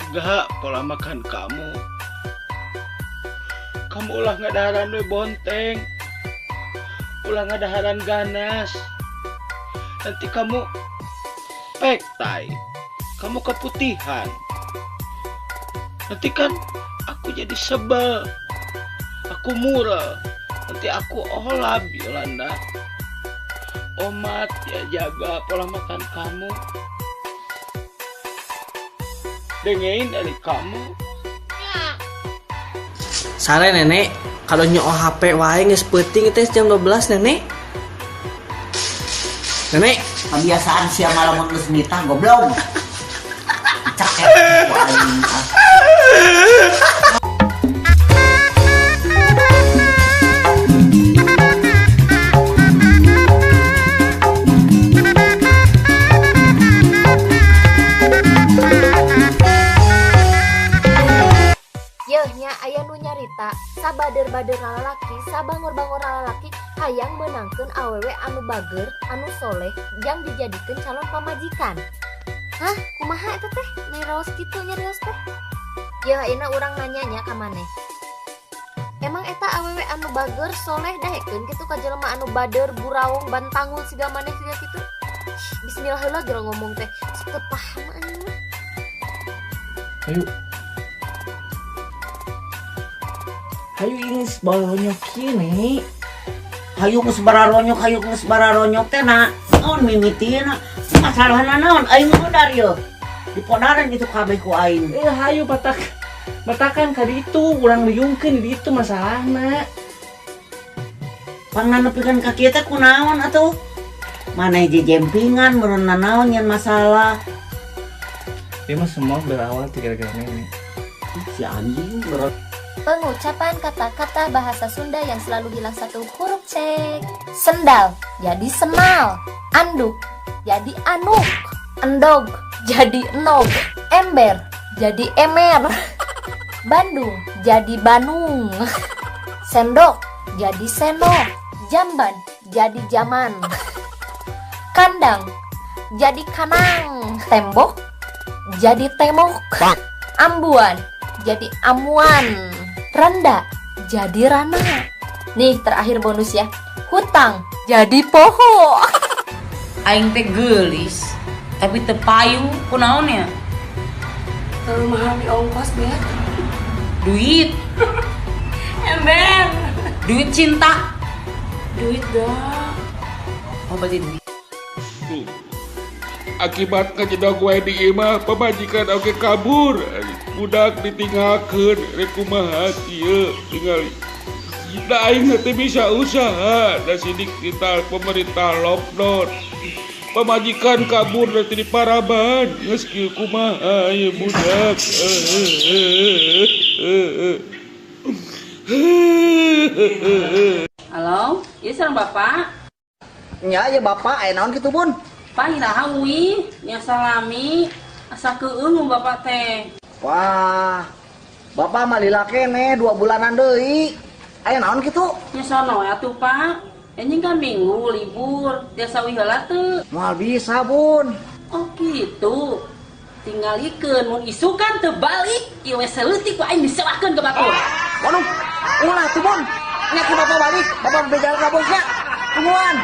Jaga pola makan kamu. Kamu ulah ngadaharan we bonteng. Ulah ngadaharan ganas. Nanti kamu pektai. Kamu keputihan. Nanti kan aku jadi sebel. Aku murah. Nanti aku olab, Yolanda. Omat ya, jaga pola makan kamu. Dengerin dari kamu. Sare nenek, kalau nyoo HP wae geus peuting teh jam 12 nenek. Nenek, Kebiasaan sia malam geus nitah goblok. Cakep ku aing ah. Yeuh nya, aya nu nyarita sabader-bader lalaki, sabangor-bangor lalaki hayang meunangkeun awewe anu bager, anu soleh yang dijadikeun calon pamajikan. Hah, kumaha eta teh? Nyarios kitu nyarios teh. Yeuh, ayeuna urang nanya nya ka maneh. Emang eta awewe anu bager soleh daekeun kitu ka jelema anu bader buraung bantangul siga maneh siga kitu? Bismillah heula geura ngomong teh. Teu paham aing mah. Ayo. Hayu geus baronyok kieu, Nek. Hayu geus bararonyok, hayu geus bararonyok teh na naon mimitina? Masalahna naon? Aing modar yeuh. Dipodaran itu kabeh ku aing. Hayu batak. Batakan ka ditu, urang luyungkeun di ditu masalahna. Pangna nepikeun ka kieu teh kunaon atuh? Maneh jejempingan meureun naon nyen masalah. Ieu mah semua berawal ti gara-gara nenek. Si anjing berat. Pengucapan kata-kata bahasa Sunda yang selalu hilang satu huruf C. Sendal jadi senal, anduk jadi anuk, endog jadi enog, ember jadi emer, Bandung jadi Banung, sendok jadi senok, jamban jadi jaman, kandang jadi kanang, tembok jadi temok, ambuan jadi amuan, randa jadi rana. Nih terakhir bonus ya, hutang jadi poho. Aing teh geulis, tapi teu payu kunaon ya? Terlalu mahal di ongkos, Beb. Duit. Ember. Duit cinta. Duit dong. Oh, berarti duit. Tuh. Akibat kajedog wae di imah, pamajikan oge kabur. Budak ditinggalkeun, rek kumaha kieu tingali. Da aing teh bisa usaha, da sidik kita pemerintah lockdown. Pamajikan kabur dari paraban, geus kieu kumaha ieu budak. Halo, ieu sareng Bapak? Nya ya Bapak, aya naon kitu Bun? Pak iraha uih, nya salami, asa keueung Bapak teh. Wah, Bapak mah lila keneh 2 bulanan deui. Aya naon kitu? Nya sono atuh Pak. Anjing kan minggu libur, tiasa uih heula teu? Moal bisa Bun. Oh gitu. Tinggalikeun mun isukan teu balik, ieu we saeutik ku aing disewakeun ka batur. Waduh, ulah tuh Bun. Nya ku Bapak balik, Bapak bejalan ka bosnya. Tungguan.